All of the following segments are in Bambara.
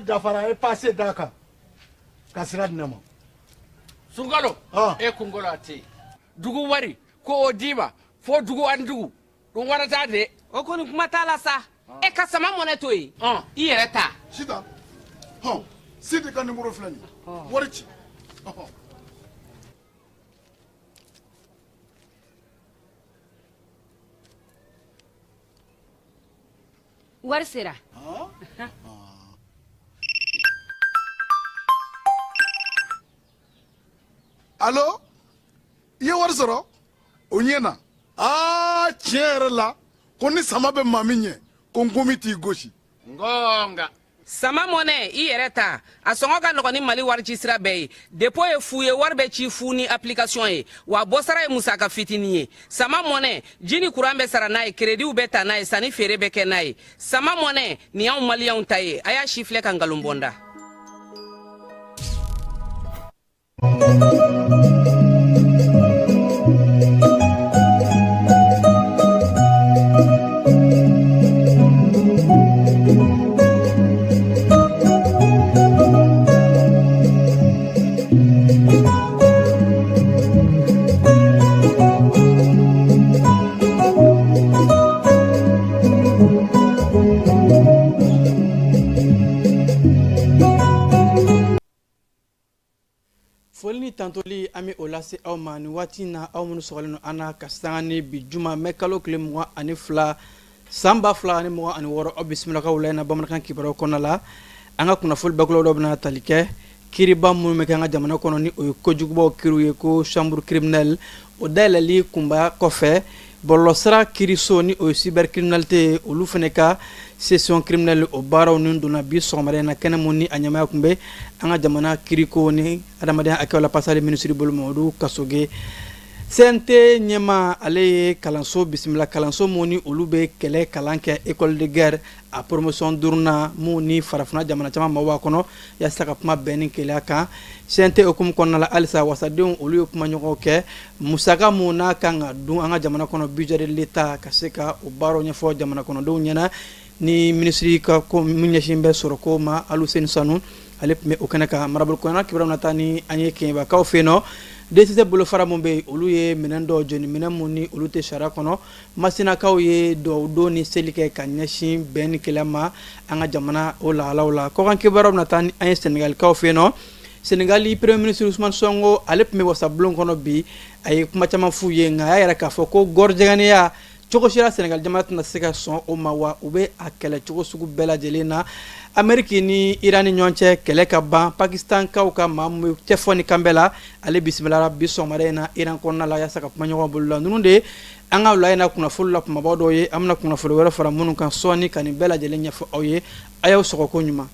dafara, a ye pase d'a kan ka sira di ne ma. Sunkalo, e kunkolo a tɛ yen. Dugu wari ko o d'i ma fo dugu ani dugu ɗum warata de. O kɔni kuma t'a la sa, e ka sama mɔnɛ to yen, i yɛrɛ ta. Sitan, hɔn, Sidi ka nimoro filɛ nin ye, wari ci. Ɔhɔn. Wari sera. Alo, i ye wari sɔrɔ o ɲɛ na. Aa, tiɲɛ yɛrɛ la, ko ni sama bɛ maa min ɲɛ, ko nkomi t'i gosi. Ngonga. Sama mɔnɛ, i yɛrɛ ta, a sɔngɔ ka nɔgɔn ni Mali wari ci sira bɛɛ ye. Dépôt ye fu ye, wari bɛ ci fu ni application ye, wa bɔsara ye musaka fitinin ye. Sama mɔnɛ, ji ni kuran bɛ sara n'a ye, kerediw bɛ ta n'a ye, sanni feere bɛ kɛ n'a ye. Sama mɔnɛ nin y'anw maliyɛnw ta ye. A y'a si filɛ ka nkalon bɔ n da. Foli ni tantoli, an bɛ o lase aw ma nin waati in na, aw minnu sɔgɔlen don an na ka sanga ni bi juma mɛ kalo tile 22 san 2026. Aw bisimila ka wula in na bamanankan kibaruyaw kɔnɔna la. An ka kunnafoni bakuruba dɔ bɛna tali kɛ kiriba minnu bɛ kɛ an ka jamana kɔnɔ, ni o ye kojugubaw kiriw ye, ko chambre criminelle, o dayɛlɛli kunba kɔfɛ, bɔlɔlɔsira kiriso, ni o ye cybercriminalité ye, olu fana ka section criminelle, o baaraw ni donna bi sɔgɔmada in na kɛnɛ mun ni a ɲɛmaaya tun bɛ an ka jamana kiriko ni adamadenya hakɛw lapasali minisiri bolo, Mamadu Kasoge. CNT ɲɛmaa, ale ye kalanso bisimila, kalanso mun ni olu bɛ kɛlɛ kalan kɛ, école de guerre, a promotion duurunan mun ni farafinna jamana caman maaw b'a kɔnɔ, yaasa ka kuma bɛn ni kelenya kan. CNT hukumu kɔnɔna la halisa, wasadenw olu ye kumaɲɔgɔnw kɛ musaka mun n'a kan ka dun an ka jamana kɔnɔ, budget de l'État, ka se ka o baaraw ɲɛfɔ jamana kɔnɔdenw ɲɛna, ni minisiri ka ko min ɲɛsin bɛ sɔrɔko ma, Aluseni Sanu, ale tun bɛ o kɛnɛ kan. Marabolo kɔnɔna kibaruya na taa ni an ye Keɲebakaw fɛ yen nɔ, DCC bolofara mun bɛ yen, olu ye minɛn dɔw jeni, minɛn mun ni olu tɛ sariya kɔnɔ. Masinakaw ye dugawudon ni seli kɛ ka ɲɛsin bɛn ni kelenya ma an ka jamana o lahalaw la. Kɔkan kibaruyaw na taa ni an ye Senegalikaw fɛ yen nɔ, Senegali premier ministre Ousmane Sonko, ale tun bɛ wasabulon kɔnɔ bi. A ye kuma caman f'u ye, nka a y'a yira k'a fɔ ko gɔrɔjɛgɛnnenya cogo si la, Senegal jamana tɛna se ka sɔn o ma, wa u bɛ a kɛlɛ cogo sugu bɛɛ lajɛlen na. Ameriki ni Iran ni ɲɔgɔn cɛ kɛlɛ ka ban, Pakistankaw ka maa min cɛfɔ ni kanbɛ la, ale bisimilara bi sɔgɔmada in na Iran kɔnɔna la, yaasa ka kumaɲɔgɔn bolo la. Ninnu de ye an ka wula in na kunnafoni la kumaba dɔw ye. An bɛna kunnafoni wɛrɛ fara minnu kan sɔɔni ka nin bɛɛ lajɛlen ɲɛfɔ aw ye. A y'aw sɔgɔ ko ɲuman.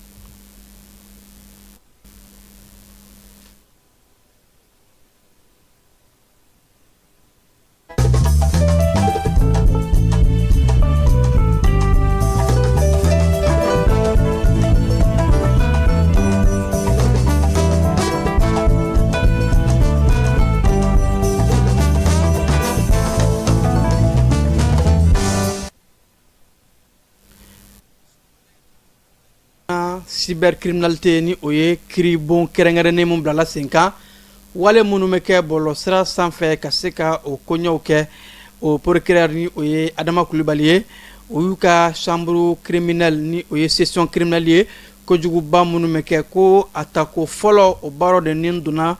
Cybercriminalité, ni o ye kiribon kɛrɛnkɛrɛnnen min bilala sen kan, wale minnu bɛ kɛ bɔlɔlɔsira sanfɛ ka se ka o koɲɛw kɛ, o procureur, ni o ye Adama Kulibali ye, o y'u ka chambre criminelle, ni o ye section criminelle ye, kojuguba minnu bɛ kɛ, ko a tako fɔlɔ, o baaraw de ni donna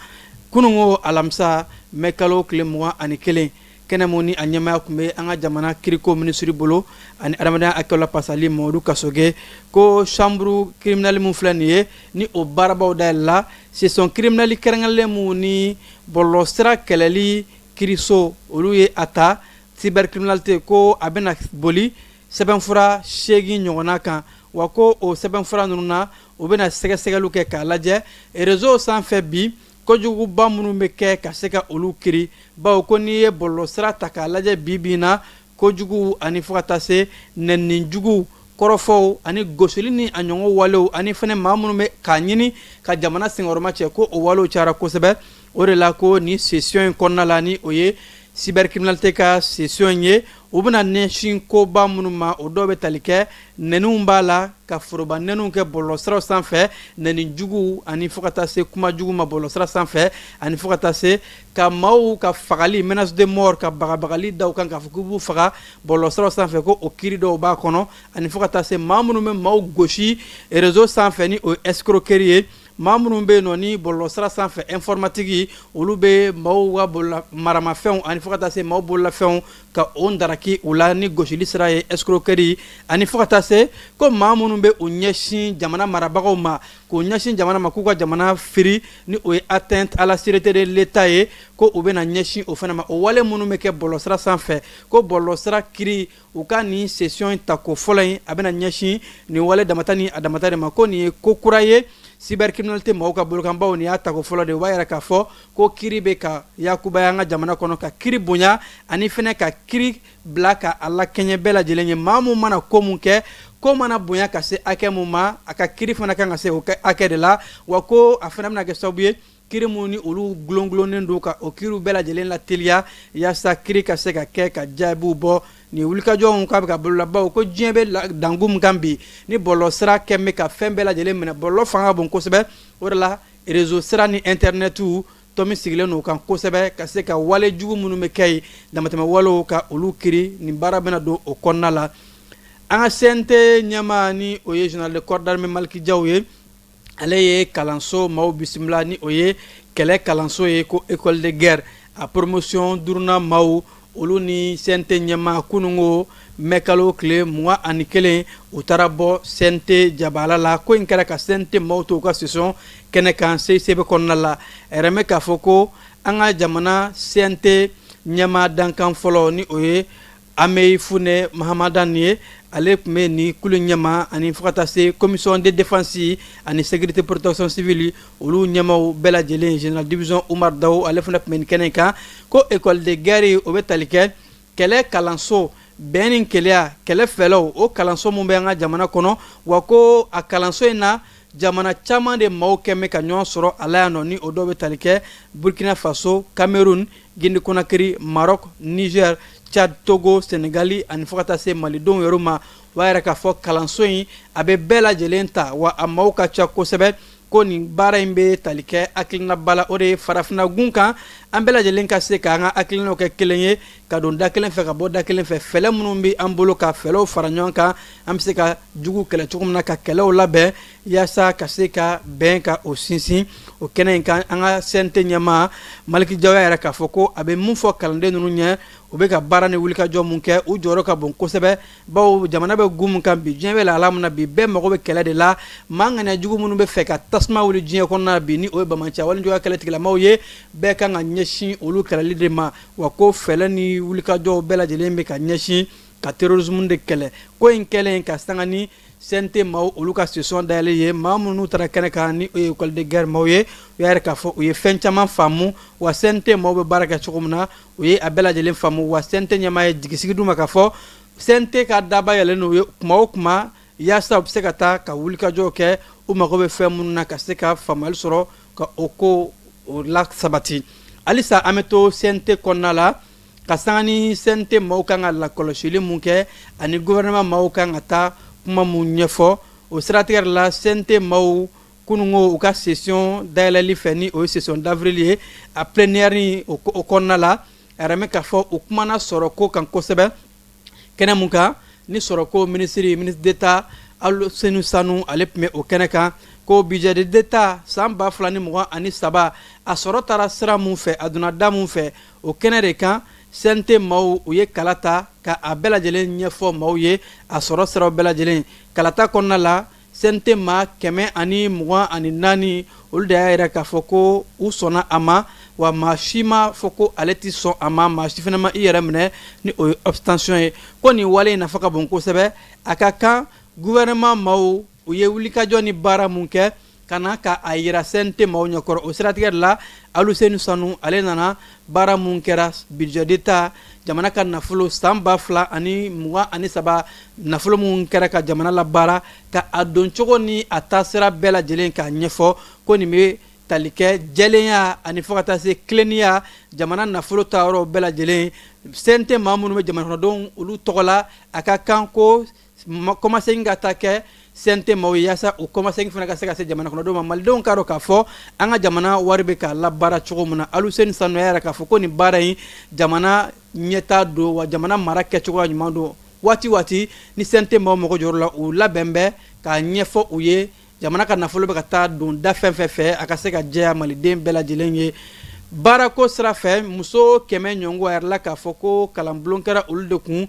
kununko alamisa mɛ kalo tile 21, kɛnɛ mun ni a ɲɛmaaya tun bɛ an ka jamana kiriko minisiri bolo ani adamadenya hakɛw lapasali, Mamadu Kasoge, ko chambre criminelle min filɛ nin ye, ni o baarabaw dayɛlɛla, section criminelle kɛrɛnkɛrɛnlen mun ni bɔlɔlɔsira kɛlɛli kiriso olu ye a ta, cybercriminalité, ko a bɛna boli sɛbɛnfura 8 ɲɔgɔnna kan, wa ko o sɛbɛnfura ninnu na, u bɛna sɛgɛsɛgɛliw kɛ k'a lajɛ réseau sanfɛ bi kojuguba minnu bɛ kɛ, ka se ka olu kiri, bawo ko n'i ye bɔlɔlɔsira ta k'a lajɛ bi bi in na, kojugu ani fo ka taa se nɛnijugu, kɔrɔfɔw ani gosili ni a ɲɔgɔn walew, ani fɛnɛ maa minnu bɛ k'a ɲini ka jamana senkɔrɔma cɛ, ko o walew cayara kosɛbɛ. O de la ko ni session in kɔnɔna la, ni o ye Cybercriminalité ka session ye, u bɛna ɲɛsin koba minnu ma, o dɔw bɛ tali kɛ nɛniw b'a la, ka foroba nɛniw kɛ bɔlɔlɔsiraw sanfɛ, nɛni jugu ani fo ka taa se kuma jugu ma bɔlɔlɔsira sanfɛ, ani fo ka taa se ka maaw ka fagali, menace de mort, ka bagabagali da u kan k'a fɔ k'u b'u faga bɔlɔlɔsiraw sanfɛ, ko o kiri dɔw b'a kɔnɔ, ani fo ka taa se maa minnu bɛ maaw gosi réseau sanfɛ ni o ye escroquerie ye, maa minnu bɛ yen nɔ ni bɔlɔlɔsira sanfɛ informatique olu bɛ maaw ka bolola maramafɛnw ani fo ka taa se maaw bololafɛnw ka o ndaraki u la ni gosili sira ye, escroquerie, ani fo ka taa se ko maa minnu bɛ u ɲɛsin jamana marabagaw ma, k'u ɲɛsin jamana ma k'u ka jamana firi ni o ye atteinte à la sûreté de l'État ye, ko u bɛna ɲɛsin o fana ma. O wale minnu bɛ kɛ bɔlɔlɔsira sanfɛ, ko bɔlɔlɔsira kiri u ka nin session in tako fɔlɔ in, a bɛna ɲɛsin nin wale damata ni a damata de ma. Ko nin ye ko kura ye cybercriminalité maaw ka bolokanbaw, nin y'a tako fɔlɔ de. U b'a yira k'a fɔ ko kiri bɛ ka yakubaya an ka jamana kɔnɔ, ka kiri bonya ani fɛnɛ ka kiri bila ka a lakɛɲɛ bɛɛ lajɛlen ye. Maa mun mana ko mun kɛ, ko mana bonya ka se hakɛ mun ma, a ka kiri fana kan ka se o hakɛ de la. Wa ko a fana bɛna kɛ sababu ye, kiri minnu ni olu gulongulonnen don, ka o kiriw bɛɛ lajɛlen lateliya yaasa kiri ka se ka kɛ ka jaabiw bɔ. Nin wulikajɔw k'a bɛ ka bololabaw ko diɲɛ bɛ dangu min kan bi, ni bɔlɔlɔsira kɛn bɛ ka fɛn bɛɛ lajɛlen minɛ, bɔlɔlɔ fanga ka bon kosɛbɛ. O de la réseau sira ni intɛrɛnɛtiw tɔmi sigilen don kan kosɛbɛ, ka se ka wale jugu minnu bɛ kɛ yen, damatɛmɛ walew, ka olu kiri. Nin baara bɛna don o kɔnɔna la. An ka CNT ɲɛmaa, ni o ye général de corps d'armée Maliki Jaw ye, ale ye kalanso maaw bisimila, ni o ye kɛlɛ kalanso ye, ko école de guerre, a promotion duurunan maaw, olu ni CNT ɲɛmaa, kunungo mɛkalo tile 21, u taara bɔ CNT jabala la. Ko in kɛra ka CNT maaw to u ka session kɛnɛ kan CICB kɔnɔna la. A yɛrɛ k'a fɔ ko an ka jamana CNT ɲɛmaa dankan fɔlɔ, ni o ye Amɛyi Funɛ Mahamadan ye, ale tun bɛ nin kulu ɲɛma, ani fo ka taa se commission de défense ani sécurité protection civile, olu ɲɛmaw bɛɛ lajɛlen, général division Umar Daw, ale fana tun bɛ nin kɛnɛ kan. Ko école de guerre, o bɛ tali kɛ kɛlɛ kalanso, bɛn ni kelenya kɛlɛ fɛlɛw, o kalanso min bɛ an ka jamana kɔnɔ. Wa ko a kalanso in na, jamana caman de maaw kɛn bɛ ka ɲɔgɔn sɔrɔ a la yan nɔ, ni o dɔw bɛ tali kɛ Burkina Faso, Cameroun, Guinée Conakry, Maroc, Niger, Tchad, Togo, Sénégal, ani fo ka taa se malidenw yɛrɛ ma. O b'a yira k'a fɔ kalanso in, a bɛ bɛɛ lajɛlen ta, wa a maaw ka ca kosɛbɛ. Ko nin baara in bɛ tali kɛ hakilinaba la, o de ye farafinna gun kan, an bɛɛ lajɛlen ka se k'an ka hakilinaw kɛ kelen ye, ka don da kelen fɛ ka bɔ da kelen fɛ, fɛɛrɛ minnu bɛ an bolo, ka fɛɛrɛw fara ɲɔgɔn kan, an bɛ se ka jugu kɛlɛ cogo min na, ka kɛlɛw labɛn yaasa ka se ka bɛn ka o sinsin. O kɛnɛ in kan, an ka CNT ɲɛmaa Maliki Jaw y'a yira k'a fɔ ko a bɛ mun fɔ kalanden ninnu ɲɛ, u bɛ ka baara ni wulikajɔ mun kɛ, u jɔyɔrɔ ka bon kosɛbɛ, bawo jamana bɛ gun min kan bi, diɲɛ bɛ lahala min na bi, bɛɛ mago bɛ kɛlɛ de la. Maa ŋaniya jugu minnu bɛ fɛ ka tasuma wuli diɲɛ kɔnɔna bi, ni o ye banbaanciya wale juguya kɛlɛ tigilamaw ye, bɛɛ kan ka ɲɛsin olu kɛlɛli de ma. Wa ko fɛɛrɛ ni wulikajɔw bɛɛ lajɛlen bɛ ka ɲɛsin ka terrorisme de kɛlɛ. Ko in kɛlen ka sanga ni CNT maaw olu ka session dayɛlɛ ye, maa minnu taara kɛnɛ kan, ni o ye école de guerre maaw ye, u y'a yira k'a fɔ u ye fɛn caman faamu, wa CNT maaw bɛ baara kɛ cogo min na, u ye a bɛɛ lajɛlen faamu. Wa CNT ɲɛmaa ye jigisigi d'u ma k'a fɔ CNT ka daba yɛlɛlen n'u ye kuma o kuma, yaasa u bɛ se ka taa ka wulikajɔw kɛ, u mago bɛ fɛn minnu na, ka se ka faamuyali sɔrɔ ka o ko o la sabati. Halisa an bɛ to CNT kɔnɔna la, ka sanga ni CNT maaw kan ka lakɔlɔsili mun kɛ ani gouvernement maaw kan ka taa kuma mun ɲɛfɔ, o siratigɛ la, CNT maaw kunungo u ka session dayɛlɛli fɛ, ni o ye session d'avril ye, a plénière ni o kɔnɔna la, a yɛrɛ k'a fɔ u kumana sɔrɔ ko kan kosɛbɛ. Kɛnɛ mun kan ni sɔrɔko minisiri, ministre d'État Aluseni Sanu, ale tun bɛ o kɛnɛ kan, ko budget d'État san 2023, a sɔrɔ taara sira mun fɛ, a donna da mun fɛ, o kɛnɛ de kan CNT maaw u ye kala ta ka a bɛɛ lajɛlen ɲɛfɔ maaw ye, a sɔrɔ siraw bɛɛ lajɛlen. Kalata kɔnɔna la, CNT maa 124, olu de y'a yira k'a fɔ ko u sɔnna a ma, wa maa si ma fɔ ko ale tɛ sɔn a ma, maa si fana ma i yɛrɛ minɛ, ni o ye abstention ye. Ko nin wale in nafa ka bon kosɛbɛ. A ka kan gouvernement maaw u ye wulikajɔ ni baara mun kɛ ka na ka a yira CNT maaw ɲɛkɔrɔ. O siratigɛ de la, Aluseni Sanu, ale nana baara mun kɛra budget d'État, jamana ka nafolo san 2023, nafolo mun kɛra ka jamana labaara, ka a don cogo ni a taasira bɛɛ lajɛlen k'a ɲɛfɔ, ko nin bɛ tali kɛ jɛlenya ani fo ka taa se tilennenya jamana nafolo taayɔrɔ bɛɛ lajɛlen. CNT maa minnu bɛ jamana kɔnɔdenw olu tɔgɔ la, a ka kan ko kɔmasegin ka taa kɛ CNT maaw ye, yaasa o kɔmasegin fana ka se ka se jamana kɔnɔdenw ma, malidenw k'a dɔn k'a fɔ an ka jamana wari bɛ ka labaara cogo min na. Aluseni Sanu y'a yira k'a fɔ ko nin baara in, jamana ɲɛtaa don, wa jamana mara kɛcogoya ɲuman don. Waati waati ni CNT maaw mago jɔr'u la, u labɛn bɛ k'a ɲɛfɔ u ye jamana ka nafolo bɛ ka taa don da fɛn fɛn fɛ, a ka se ka jɛya maliden bɛɛ lajɛlen ye. Baarako sira fɛ, muso 100 ɲɔgɔn, a yirala k'a fɔ ko kalanbulon kɛra olu de kun,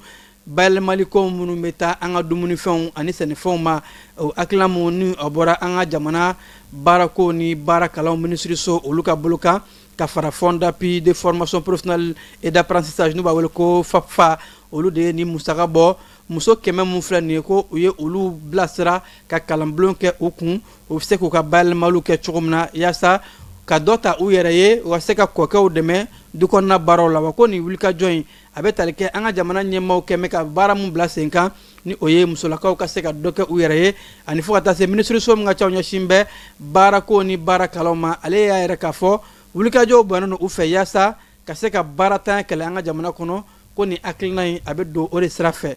bayɛlɛmaliko minnu bɛ taa an ka dumunifɛnw ani sɛnɛfɛnw ma. O hakilina min ni a bɔra an ka jamana baarako ni baara kalanw minisiriso olu ka bolo kan, ka fara Fonds d'appui de formation professionnelle et d'apprentissage, n'u b'a wele ko FAPFA, olu de ye ni musaka bɔ. Muso 100 min filɛ nin ye, ko u ye olu bilasira ka kalanbulon kɛ u kun, u bɛ se k'u ka bayɛlɛmaliw kɛ cogo min na, yaasa ka dɔ ta u yɛrɛ ye, u ka se ka kɔkɛw dɛmɛ du kɔnɔna baaraw la. Wa ko nin wulikajɔ in, a bɛ tali kɛ an ka jamana ɲɛmaaw kɛmɛ ka baara min bila sen kan, ni o ye musolakaw ka se ka dɔ kɛ u yɛrɛ ye, ani fo ka taa se minisiriso min ka ca ɲɛsin bɛ baarako ni baara kalanw ma, ale y'a yira k'a fɔ wulikajɔw bannen don u fɛ yaasa ka se ka baaratanya kɛlɛ an ka jamana kɔnɔ. Ko nin hakilina in, a bɛ don o de sira fɛ.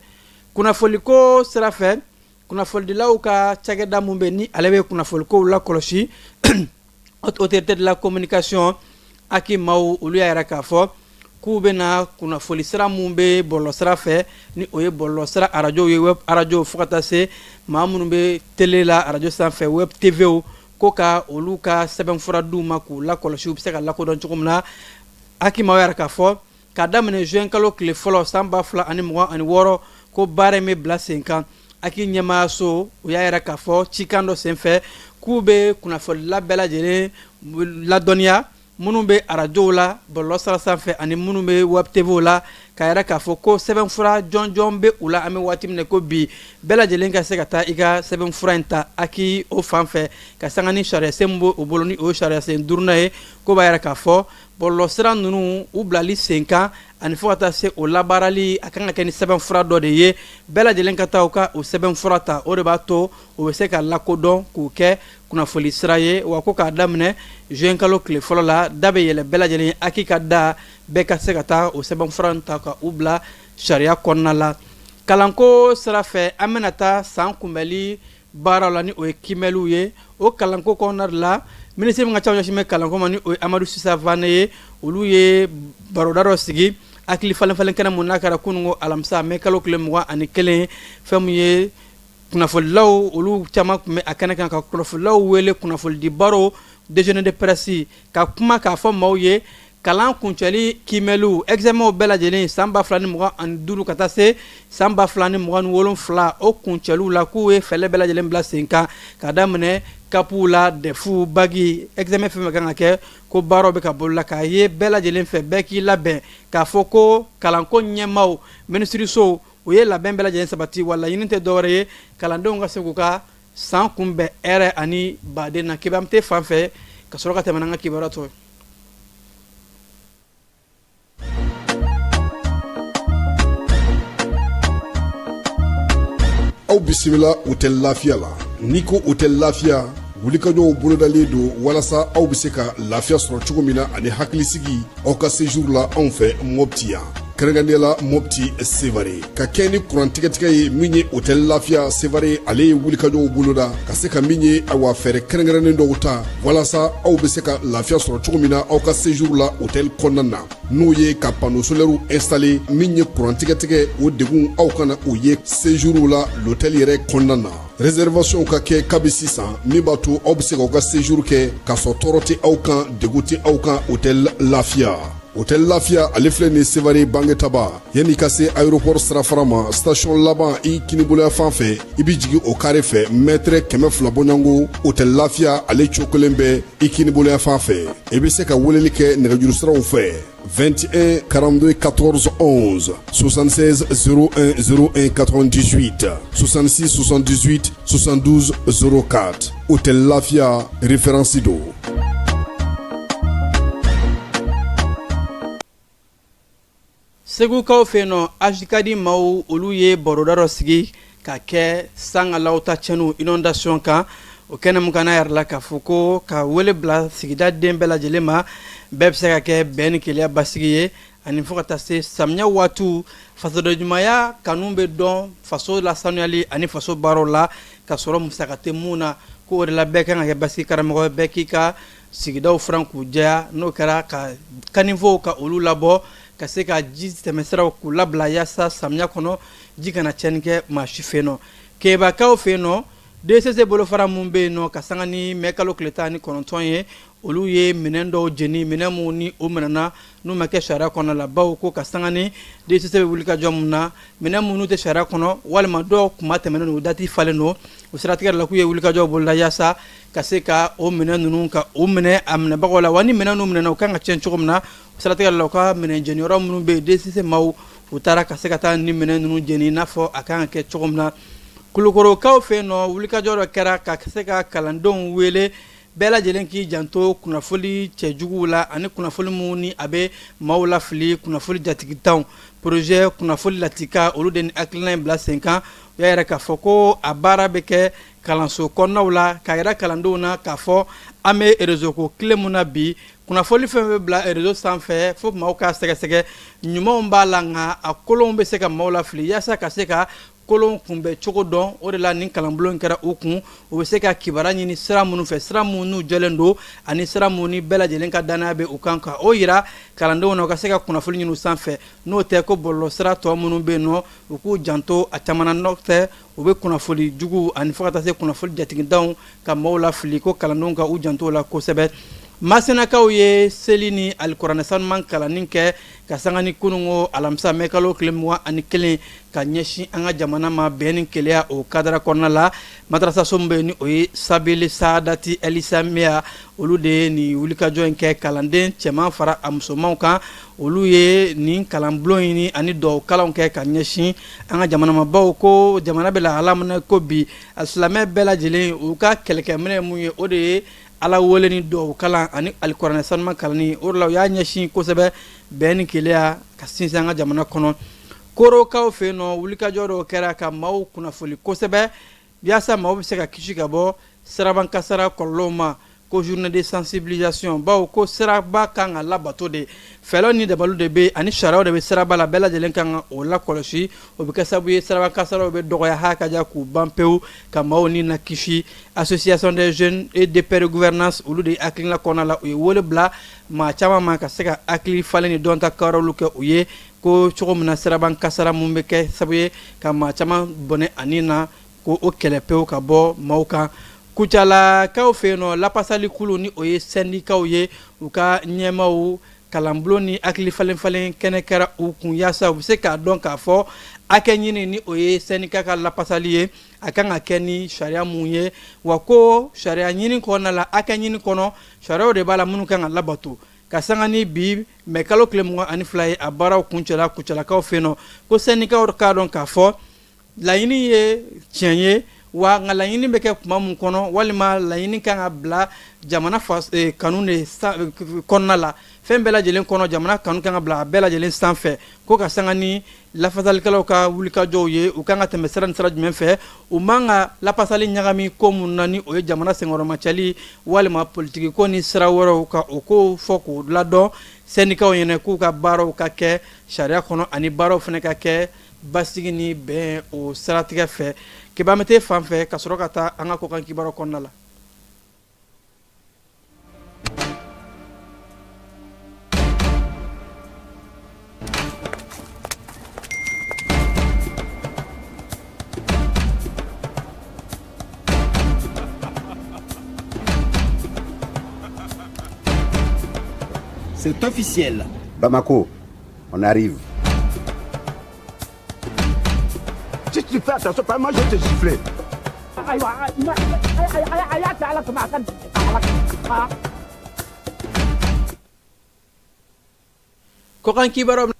Kunnafoliko sira fɛ, kunnafonidilaw ka cakɛda min bɛ, ni ale bɛ kunnafonikow lakɔlɔsi, Autorité de la communication, ACI maaw, olu y'a yira k'a fɔ k'u bɛna kunnafoni sira min bɛ bɔlɔlɔsira fɛ, ni o ye bɔlɔlɔsira arajow ye, web arajo, fo ka taa se maa minnu bɛ télé la, arajo sanfɛ, web tvw, ko ka olu ka sɛbɛnfura d'u ma k'u lakɔlɔsi, u bɛ se ka lakodɔn cogo min na. ACI maaw y'a yira k'a fɔ k'a daminɛ juin kalo tile fɔlɔ san 2026, ko baara in bɛ bila sen kan. ACI ɲɛmaayaso, u y'a yira k'a fɔ cikan dɔ senfɛ k'u bɛ kunnafonila bɛɛ lajɛlen ladɔnniya, minnu bɛ arajow la bɔlɔlɔ sira sanfɛ ani minnu bɛ web tvw la, k'a yira k'a fɔ ko sɛbɛnfura jɔnjɔn bɛ u la. An bɛ waati min na ko bi, bɛɛ lajɛlen ka se ka taa i ka sɛbɛnfura in ta ACI o fan fɛ, ka sanga ni sariyasen min b'o bolo, ni o ye sariyasen duurunan ye, ko b'a yira k'a fɔ bɔlɔlɔsira ninnu u bilali sen kan ani fo ka taa se o labaarali, a kan ka kɛ ni sɛbɛnfura dɔ de ye. Bɛɛ lajɛlen ka taa u ka o sɛbɛnfura ta, o de b'a to o bɛ se ka lakodɔn k'u kɛ kunnafoni sira ye. Wa ko k'a daminɛ juin kalo tile fɔlɔ la, da bɛ yɛlɛ bɛɛ lajɛlen ye, ACI ka da, bɛɛ ka se ka taa o sɛbɛnfura ta ka u bila sariya kɔnɔna la. Kalanko sira fɛ, an bɛna taa san kunbɛli baaraw la, ni o ye kiimɛliw ye. O kalanko kɔnɔna de la, minisiri min ka ca ɲɛsin bɛ kalanko ma, ni o ye Amadu Sisa Fane ye, olu ye baroda dɔ sigi, hakili falen falen kɛnɛ mun n'a kɛra kununko alamisa mɛ kalo tile 21. Fɛn min ye kunnafonidilaw, olu caman tun bɛ a kɛnɛ kan, ka kunnafonidilaw wele kunnafonidi baro, déjeuner de presse, ka kuma k'a fɔ maaw ye kalan kuncɛli kiimɛliw, examenw bɛɛ lajɛlen san 2025 ka taa se san 2027, o kuncɛliw la, k'u ye fɛɛrɛ bɛɛ lajɛlen bila sen kan, ka daminɛ CAPw la, DEF, bac, examen fɛn fɛn kan ka kɛ, ko baaraw bɛ ka bolola k'a ye bɛɛ lajɛlen fɛ, bɛɛ k'i labɛn k'a fɔ ko kalanko ɲɛmaaw, minisiriso, u ye labɛn bɛɛ lajɛlen sabati. Wa laɲini tɛ dɔwɛrɛ ye, kalandenw ka se k'u ka san kunbɛn hɛrɛ ani baden na. Kibaru tɛ fan fɛ ka sɔrɔ ka tɛmɛ n'an ka kibaruya tɔ ye. Aw bisimila Hôtel Lafiya la. N'i ko Hôtel Lafiya, wulikajɔw bolodalen don walasa aw bɛ se ka lafiya sɔrɔ cogo min na ani hakilisigi aw ka séjour la anw fɛ Mopti yan, kɛrɛnkɛrɛnnenya la Mopti Sevare. Ka kɛ ni kuran tigɛtigɛ ye, min ye Hôtel Lafiya Sevare, ale ye wulikajɔw boloda ka se ka min ye, awa, fɛɛrɛ kɛrɛnkɛrɛnnen dɔw ta walasa aw bɛ se ka lafiya sɔrɔ cogo min na aw ka séjour la hôtel kɔnɔna na, n'o ye ka panneau solaire installer. Min ye kuran tigɛtigɛ, o degun aw kana o ye séjour la l'hôtel yɛrɛ kɔnɔna na. Réservation ka kɛ kabi sisan, min b'a to aw bɛ se k'aw ka séjour kɛ k'a sɔrɔ tɔɔrɔ tɛ aw kan, degun tɛ aw kan. Hôtel Lafiya, Hôtel Lafiya, ale filɛ nin Sevare Bangetaba, yanni ka se aéroport sirafara ma, station laban i kiniboloya fan fɛ, i bɛ jigin o carré fɛ, mètre 200 bɔɲɔgɔnko, Hôtel Lafiya ale cokolen bɛ i kiniboloya fan fɛ. I bɛ se ka weleli kɛ nɛgɛjuru siraw fɛ: 21 42 14 11, 76 01 01 98, 66 78 72 04. Hôtel Lafiya, référence don. Segukaw fɛ yen nɔ, AJCAD maaw, olu ye baroda dɔ sigi ka kɛ sangalaw ta cɛnniw, inondation kan. O kɛnɛ mun kan, n'a yɛrɛ la k'a fɔ ko ka wele bila sigida den bɛɛ lajɛlen ma, bɛɛ bɛ se ka kɛ bɛn ni kelenya basigi ye, ani fo ka taa se samiya waatiw, fasodenɲumanya kanu bɛ dɔn faso lasanuyali ani faso baaraw la, ka sɔrɔ musaka tɛ mun na. Ko o de la, bɛɛ kan ka kɛ basigi karamɔgɔ, bɛɛ k'i ka sigidaw furan k'u jɛya. N'o kɛra, ka caniveauw ka olu labɔ, ka se ka ji tɛmɛsiraw k'u labila, yaasa samiya kɔnɔ ji kana tiɲɛni kɛ maa si fɛ yen nɔ. Kebakaw fɛ yen nɔ, DCC bolofara mun bɛ yen nɔ, ka sanga ni mɛ kalo tile 19 ye, olu ye minɛn dɔw jeni, minɛn mun ni o minɛna n'u ma kɛ sariya kɔnɔ la. Bawo ko ka sanga ni DCC bɛ wuli ka jɔ mun na, minɛn minnu tɛ sariya kɔnɔ walima dɔw kuma tɛmɛnen don, dati falen don, o siratigɛ la, k'u ye wulikajɔ boloda yaasa ka se ka o minɛn ninnu ka o minɛ a minɛbagaw la. Wa ni minɛn ninnu minɛna, u kan ka tiɲɛ cogo min na, o siratigɛ la, u ka minɛn jeniyɔrɔ minnu bɛ yen, DCC maaw u taara ka se ka taa ni minɛn ninnu jeni i n'a fɔ a kan ka kɛ cogo min na. Kulukorokaw fɛ yen nɔ, wulikajɔ dɔ kɛra ka se ka kalandenw wele, bɛɛ lajɛlen k'i janto kunnafoli cɛjuguw la ani kunnafoli minnu ni a bɛ maaw lafili, kunnafoli jatigitanw. Projet kunnafoli latika, olu de ni hakilina in bila sen kan. U y'a yira k'a fɔ ko a baara bɛ kɛ kalanso kɔnɔnaw la, k'a yira kalandenw na k'a fɔ an bɛ réseau ko tile mun na bi, kunnafoli fɛn bɛ bila réseau sanfɛ, fo maaw k'a sɛgɛsɛgɛ. Ɲumanw b'a la, nka a kolonw bɛ se ka maaw lafili. Yaasa ka se ka kolon kunbɛn cogo dɔn, o de la nin kalanbulon kɛra u kun. U bɛ se ka kibaruya ɲini sira minnu fɛ, sira minnu n'u jɛlen don ani sira minnu ni bɛɛ lajɛlen ka dannaya bɛ u kan, ka o yira kalandenw na, u ka se ka kunnafoni ɲini u sanfɛ. N'o tɛ, ko bɔlɔlɔ sira tɔ minnu bɛ yen nɔ, u k'u janto a caman na, n'o tɛ u bɛ kunnafoli jugu ani fo ka taa se kunnafoli jatigidanw ka maaw lafili. Ko kalandenw ka u janto o la kosɛbɛ. Masinakaw ye seli ni alikuranɛ sanuman kalanni kɛ ka sanga ni kununko alamisa mɛ kalo tile 21, ka ɲɛsin an ka jamana ma bɛn ni kelenya o kadara kɔnɔna la. Madrasaso min bɛ yen ni o ye Sabili Saadati Ɛlisamiya, olu de ye nin wulikajɔ in kɛ. Kalanden cɛman fara a musomanw kan, olu ye nin kalanbulon ɲini ani dugawu kalanw kɛ ka ɲɛsin an ka jamana ma, bawo ko jamana bɛ lahala min na ko bi, a silamɛ bɛɛ lajɛlen u ka kɛlɛkɛminɛ mun ye, o de ye Ala wele ni dugawu kalan ani alikuranɛ sanuman kalanni. O de la u y'a ɲɛsin kosɛbɛ bɛn ni kelenya ka sinsin an ka jamana kɔnɔ. Korokaw fɛ yen nɔ, wulikajɔ dɔw kɛra ka maaw kunnafoli kosɛbɛ yaasa maaw bɛ se ka kisi ka bɔ siraban kasara kɔlɔlɔw ma, ko journée de sensibilisation, bawo ko siraba kan ka labato de, fɛɛrɛw ni dabaliw de bɛ ani sariyaw de bɛ siraba la, bɛɛ lajɛlen kan ka o lakɔlɔsi. O bɛ kɛ sababu ye siraba kasaraw bɛ dɔgɔya ha ka ja k'u ban pewu, ka maaw ni na kisi. Association des jeunes et de paix de gouvernance, olu de hakilina kɔnɔna la, u ye wele bila maa caman ma ka se ka hakili falen ni dɔnta kawariw kɛ u ye, ko cogo min na siraban kasara mun bɛ kɛ sababu ye ka maa caman bɔnɛ ani na, ko o kɛlɛ pewu ka bɔ maaw kan. Kucalakaw fɛ yen nɔ, lapasali kulu ni o ye sɛndikaw ye, u ka ɲɛmaaw kalanbulon ni hakili falen falen kɛnɛ kɛra u kun, yaasa u bɛ se k'a dɔn k'a fɔ hakɛ ɲini ni o ye sɛndika ka lapasali ye, a kan ka kɛ ni sariya mun ye. Wa ko sariya ɲini kɔnɔna la, hakɛ ɲini kɔnɔ, sariyaw de b'a la minnu kan ka labato. Ka sanga ni bi mɛ kalo tile 22 ye, a baaraw kuncɛla Kucalakaw fɛ yen nɔ. Ko sɛndikaw k'a dɔn k'a fɔ laɲini ye tiɲɛ ye wa, nka laɲini bɛ kɛ kuma mun kɔnɔ, walima laɲini kan ka bila jamana kanu de kɔnɔna la, fɛn bɛɛ lajɛlen kɔnɔ, jamana kanu kan ka bila a bɛɛ lajɛlen sanfɛ. Ko ka sanga ni lafasalikɛlaw ka wulikajɔw ye, u kan ka tɛmɛ sira ni sira jumɛn fɛ, u man ka lapasali ɲagami ko mun na, ni o ye jamana senkɔrɔmacɛli walima politiki ko ni sira wɛrɛw, ka o ko fɔ k'o ladɔn sɛndikaw ɲɛna, k'u ka baaraw ka kɛ sariya kɔnɔ ani baaraw fana ka kɛ basigi ni bɛn o siratigɛ fɛ. Kebamete fan fɛ, ka sɔrɔ ka taa an ka kɔkan kibaru kɔnɔna la. C'est officiel. Bamako, on arrive. Si tu fais attention, pas moi je vais te gifler. Kɔkan kibaru.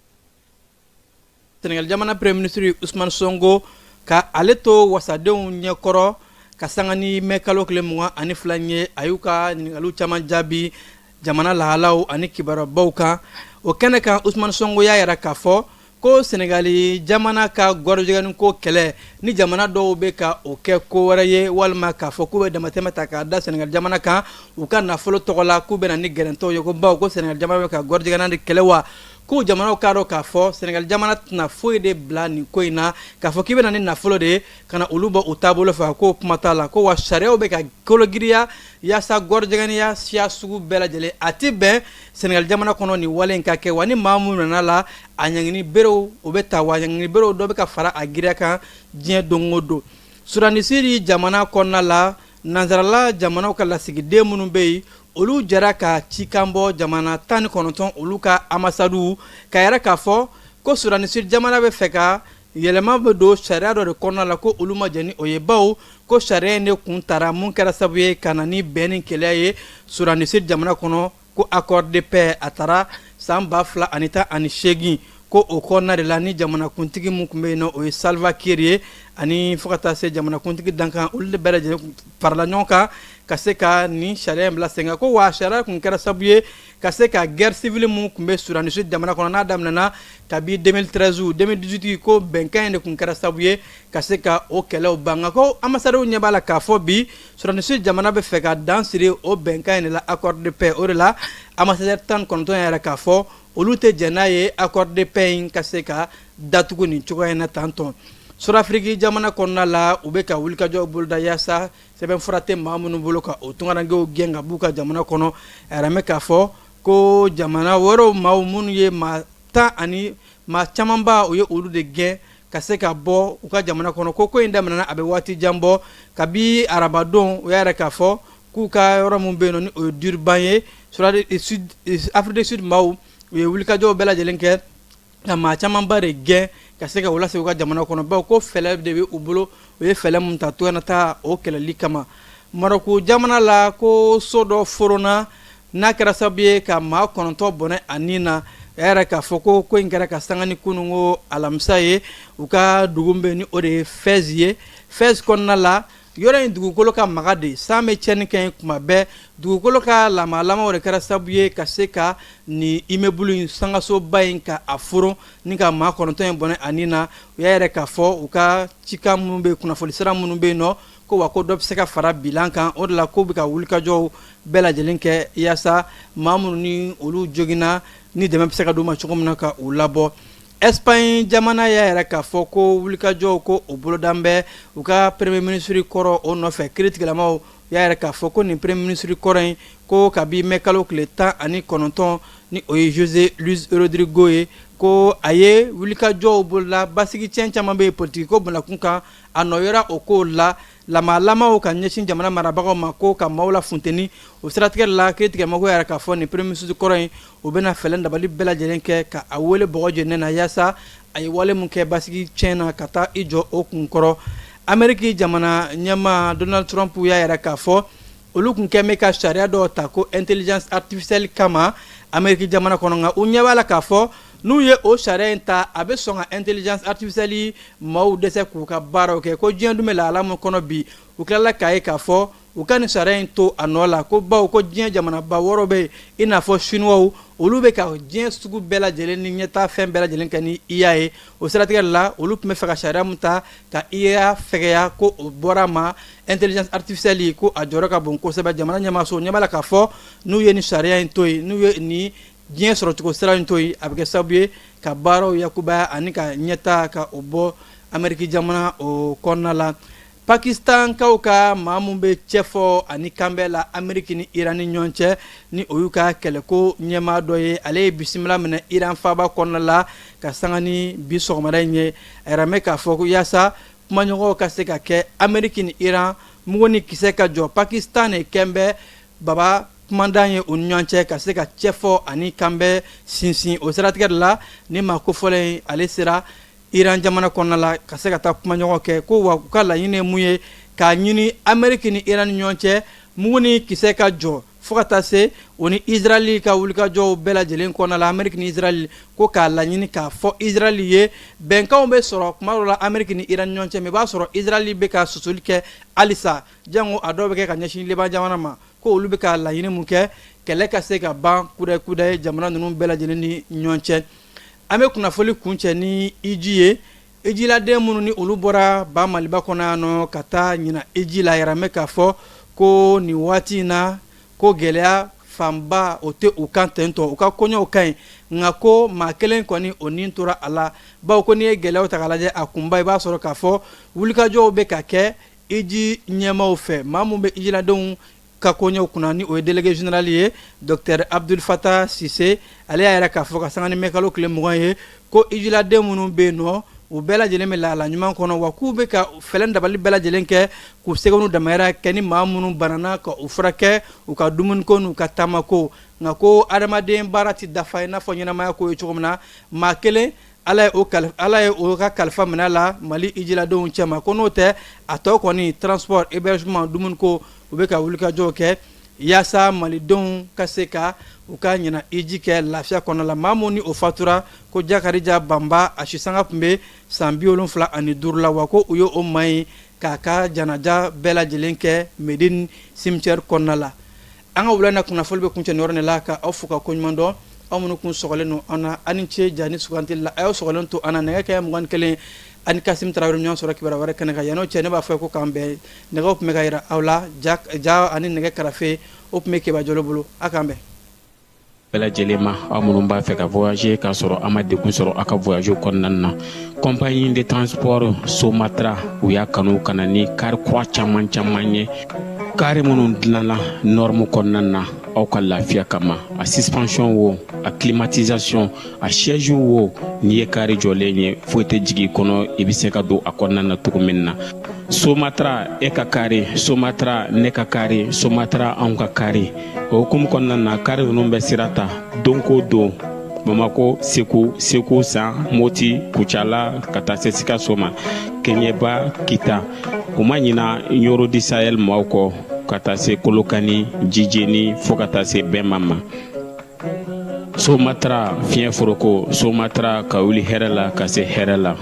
Senegal jamana premier ministre Ousmane Sonko, ka ale to wasadenw ɲɛkɔrɔ ka sanga ni mɛ kalo tile 22 ye, a y'u ka ɲininkaliw caman jaabi jamana lahalaw ani kibaruyabaw kan. O kɛnɛ kan, Ousmane Sonko y'a yira k'a fɔ Ko Senegali jamana ka gɔrɔjɛgɛni ko kɛlɛ ni jamana dɔw bɛ ka o kɛ ko wɛrɛ ye, walima k'a fɔ k'u bɛ damatɛmɛ ta k'a da Senegali jamana kan u ka nafolo tɔgɔ la, k'u bɛ na ni gɛrɛntɛw ye, ko bawo ko Senegali jamana bɛ ka gɔrɔjɛgɛna de kɛlɛ wa, k'u jamanaw k'a dɔn k'a fɔ Senegali jamana tɛna foyi de bila nin ko in na, k'a fɔ k'i bɛ na ni nafolo de ye ka na olu bɔ u taabolo fɛ, k'o kuma t'a la. Ko wa sariyaw bɛ ka kologiriya yaasa gɔrɔjɛgɛniya siya sugu bɛɛ lajɛlen a tɛ bɛn Senegali jamana kɔnɔ nin wale in ka kɛ, wa ni maa minnu nana la a ɲangini berew o bɛ ta, wa ɲangini berew dɔ bɛ ka fara a giriya kan diɲɛ don o don. Soudan du Sud jamana kɔnɔna la, nansarala jamanaw ka lasigiden minnu bɛ yen, olu jɛra ka cikan bɔ jamana 19 olu ka ambassadew k'a yira k'a fɔ ko Soudan du Sud jamana bɛ fɛ ka yɛlɛma bɛ don sariya dɔ de kɔnɔna la, ko olu ma jɛn ni o ye, bawo ko sariya in de kun tara mun kɛra sababu ye ka na ni bɛn ni kelenya ye Soudan du Sud jamana kɔnɔ, ko accord de paix a tara san 2018, ko o kɔnɔna de la ni jamanakuntigi min tun bɛ yen nɔ, o ye Salva Kiir ye, ani fo ka taa se jamanakuntigi dankan, olu de bɛɛ lajɛlen farala ɲɔgɔn kan ka se ka nin sariya in bila sen kan. Ko wa sariya tun kɛra sababu ye ka se ka guerre civile mun tun bɛ Soudan du Sud jamana kɔnɔ n'a daminɛna kabi 2013 2018, ko bɛnkan in de tun kɛra sababu ye ka se ka o kɛlɛw ban. Nka ko ambassadew ɲɛ b'a la k'a fɔ bi Soudan du Sud jamana bɛ fɛ ka dan siri o bɛnkan in de la, accord de paix. O de la ambassadeur 19 yɛrɛ k'a fɔ olu tɛ jɛn n'a ye accord de paix in ka se ka datugu nin cogoya in na tantɔn. Sud-Afrique jamana kɔnɔna la, u bɛ ka wulikajɔ boloda yaasa sɛbɛnfura tɛ maa minnu bolo ka o tunkarankew gɛn ka b'u ka jamana kɔnɔ. A yɛrɛ mɛn k'a fɔ ko jamana wɛrɛw maaw minnu ye maa tan ani maa camanba, u ye olu de gɛn ka se ka bɔ u ka jamana kɔnɔ. Ko ko in daminɛna a bɛ waati jan bɔ. Kabi arabadon, u y'a yira k'a fɔ k'u ka yɔrɔ min bɛ yen nɔ ni o ye Durban ye, Afrique du Sud maaw u ye wulikajɔw bɛɛ lajɛlen kɛ ka maa camanba de gɛn ka se ka u lasegin u ka jamana kɔnɔ, bawo ko fɛɛrɛ de bɛ u bolo, u ye fɛɛrɛ min ta tunga taa o kɛlɛli kama. Marɔku jamana la, ko so dɔ foronna n'a kɛra sababu ye ka maa 9 bɔnɛ a ni na. A yɛrɛ k'a fɔ ko ko in kɛra ka sanga ni kununko alamisa ye u ka dugu bɛ ni o de ye Fɛzi ye. Fɛzi kɔnɔna la, yɔrɔ in dugukolo ka maga de, san bɛ tiɲɛni kɛ yen kuma bɛɛ. Dugukolo ka lamalama de kɛra sababu ye ka se ka nin immeuble in, sangasoba in, ka a foron ni ka maa 9 in bɔnɛ a ni na. U y'a yɛrɛ k'a fɔ u ka cikan minnu bɛ, kunnafoni sira minnu bɛ yen nɔ, ko wa ko dɔ bɛ se ka fara bilan kan. O de la ko bɛ ka wulikajɔw bɛɛ lajɛlen kɛ yaasa maa minnu ni olu joginna, ni dɛmɛ bɛ se ka d'u ma cogo min na ka u labɔ. Espagne jamana y'a yɛrɛ k'a fɔ ko wulikajɔw ko o bolodan bɛ u ka premier ministre kɔrɔ o nɔfɛ. Kiiritigɛlamaw y'a yɛrɛ k'a fɔ ko nin premier ministre kɔrɔ in, ko kabi mɛ kalo tile 19, ni o ye José Luis Rodrigo ye, ko a ye wulikajɔw boloda, basigi tiɲɛ caman bɛ yen politiki ko bunakun kan, a nɔ yera o kow la, lamalamaw ka ɲɛsin jamana marabagaw ma, ko ka maaw la funteni. O siratigɛ la, kiiritigɛmɔgɔw yɛrɛ k'a fɔ nin premier ministre kɔrɔ in, u bɛna fɛɛrɛ dabali bɛɛ lajɛlen kɛ ka a wele bɔgɔ jeninen na, yaasa a ye wale min kɛ basigi tiɲɛ na, ka taa i jɔ o kun kɔrɔ. Ameriki jamana ɲɛmaa Donald Trump y'a yɛrɛ k'a fɔ olu tun kɛn bɛ ka sariya dɔw ta ko intelligence artificielle kama Ameriki jamana kɔnɔ, nka u ɲɛ b'a la k'a fɔ n'u ye o sariya in ta, a bɛ sɔn ka intelligence artificielle maaw dɛsɛ k'u ka baaraw kɛ. Ko diɲɛ dun bɛ lahala min kɔnɔ bi, u tilala k'a ye k'a fɔ u ka nin sariya in to a nɔ la, ko bawo ko diɲɛ jamanaba wɔɔrɔ bɛ yen, i n'a fɔ Chinois, olu bɛ ka diɲɛ sugu bɛɛ lajɛlen ni ɲɛtaa fɛn bɛɛ lajɛlen kɛ ni IA ye. O siratigɛ la, olu tun bɛ fɛ ka sariya min ta ka IA fɛgɛya, ko o bɔra ma intelligence artificielle, ko a jɔyɔrɔ ka bon kosɛbɛ. Jamana ɲɛmaaso ɲɛ b'a la k'a fɔ n'u ye nin sariya in to yen, n'u ye nin diɲɛ sɔrɔcogo sira in to yen, a bɛ kɛ sababu ye ka baaraw yakubaya ani ka ɲɛtaa ka o bɔ Ameriki jamana o kɔnɔna la. Pakistankaw ka maa min bɛ cɛfɔ ani kanbɛn la Ameriki ni Iran ni ɲɔgɔn cɛ, ni o y'u ka kɛlɛko ɲɛmaa dɔ ye, ale ye bisimila minɛ Iran faaba kɔnɔna la ka sanga ni bi sɔgɔmada in ye. A yɛrɛ mɛn k'a fɔ ko yaasa kumaɲɔgɔnw ka se ka kɛ Ameriki ni Iran, mugu ni kisɛ ka jɔ, Pakistan de kɛn bɛ baba kumandan ye u ni ɲɔgɔn cɛ ka se ka cɛfɔ ani kanbɛn sinsin. O siratigɛ de la, ni maa kofɔlen in, ale sera Iran jamana kɔnɔna la ka se ka taa kumaɲɔgɔn kɛ, ko wa u ka laɲini ye mun ye, k'a ɲini Ameriki ni Iran ni ɲɔgɔn cɛ, mugu ni kisɛ ka jɔ, fo ka taa se o ni Israɛl ka wulikajɔw bɛɛ lajɛlen kɔnɔna la. Ameriki ni Israɛl, ko k'a laɲini k'a fɔ Israɛl ye, bɛnkanw bɛ sɔrɔ kuma dɔ la Ameriki ni Iran ni ɲɔgɔn cɛ, mais i b'a sɔrɔ Israɛl bɛ ka sɔsɔli kɛ halisa, jango a dɔw bɛ kɛ ka ɲɛsin Liban jamana ma, ko olu bɛ ka laɲini mun kɛ, kɛlɛ ka se ka ban kudayi kudayi jamana ninnu bɛɛ lajɛlen ni ɲɔgɔn cɛ. An bɛ kunnafoli kuncɛ ni hiji ye. Hijiladen minnu ni olu bɔra ba Maliba kɔnɔ yan nɔ ka taa ɲina hiji la, yɛrɛ bɛ k'a fɔ ko nin waati in na, ko gɛlɛya fanba o tɛ u kan tentɔ, u ka koɲɛw ka ɲi, nka ko maa kelen kɔni o nin tora a la, bawo ko n'i ye gɛlɛyaw ta k'a lajɛ, a kunba i b'a sɔrɔ k'a fɔ wulikajɔw bɛ ka kɛ hiji ɲɛmaaw fɛ. Maa min bɛ hijiladenw ka koɲɛw kunna, ni o ye délégué général ye, docteur Abdul Fatah Sise, ale y'a yɛrɛ k'a fɔ ka sanga ni mɛ kalo tile 20 ye, ko hijiladen minnu bɛ yen nɔ, u bɛɛ lajɛlen bɛ lahala ɲuman kɔnɔ, wa k'u bɛ ka fɛlɛ dabali bɛɛ lajɛlen kɛ k'u seko n'u damayira kɛ ni maa minnu banana ka u furakɛ, u ka dumuniko n'u ka taamako. Nka ko adamaden baara tɛ dafa i n'a fɔ ɲɛnamaya ko ye cogo min na, maa kelen Ala ye o Ala ye o ka kalifa minɛ la Mali hijiladenw cɛma, ko n'o tɛ a tɔ kɔni, transport, hébergement, dumuniko, u bɛ ka wulikajɔw kɛ yaasa malidenw ka se ka u ka ɲina hiji kɛ lafiya kɔnɔ la. Maa min ni o fatura, ko Jakarija Banba, a sisanga tun bɛ san 75 la, wa ko u ye o maa in k'a ka janaja bɛɛ lajɛlen kɛ Medine cimetière kɔnɔna la. An ka wula na kunnafoli bɛ kuncɛ nin yɔrɔ de la, ka aw fo ka koɲuman dɔn, aw minnu kun sɔgɔlen don an na. Aw ni ce ja ni sugantili la. A y'aw sɔgɔlen to an na nɛgɛ kɛ 21, ani Kasim Tarawele ɲɔgɔn sɔrɔ kibaruya wɛrɛ kɛnɛ kan. Yan'o cɛ, ne b'a fɔ ko k'an bɛn. Nɛgɛw tun bɛ ka yira aw la ja ani nɛgɛ karafe, o tun bɛ Keba Jalo bolo. A k'an bɛn. Bɛɛ lajɛlen ma, aw minnu b'a fɛ ka voyager k'a sɔrɔ a ma degun sɔrɔ aw ka voyage kɔnɔna na, compagnie de transport Somatra, u y'a kanu ka na ni kari kura caman caman ye, kari minnu dilanna norme kɔnɔna na aw ka lafiya kama. A suspension wo, a climatisation, a siège wo, n'i ye kari jɔlen ye, foyi tɛ jigin i kɔnɔ, i bɛ se ka don a kɔnɔna na cogo min na. Somatra, e ka kari Somatra, ne ka kari Somatra, anw ka kari. O hukumu kɔnɔna na, kari ninnu bɛ sira ta don ko don Bamako, Segu, Segu San, Moti, Kucala, ka taa se Sikaso ma, Keɲeba, Kita. U ma ɲina Ɲoro du Sahel maaw kɔ, ka taa se Kolokani, Jijeni, fo ka taa se Bɛma ma. Somatra, fiɲɛ foroko Somatra, ka wuli hɛrɛ la ka se hɛrɛ la.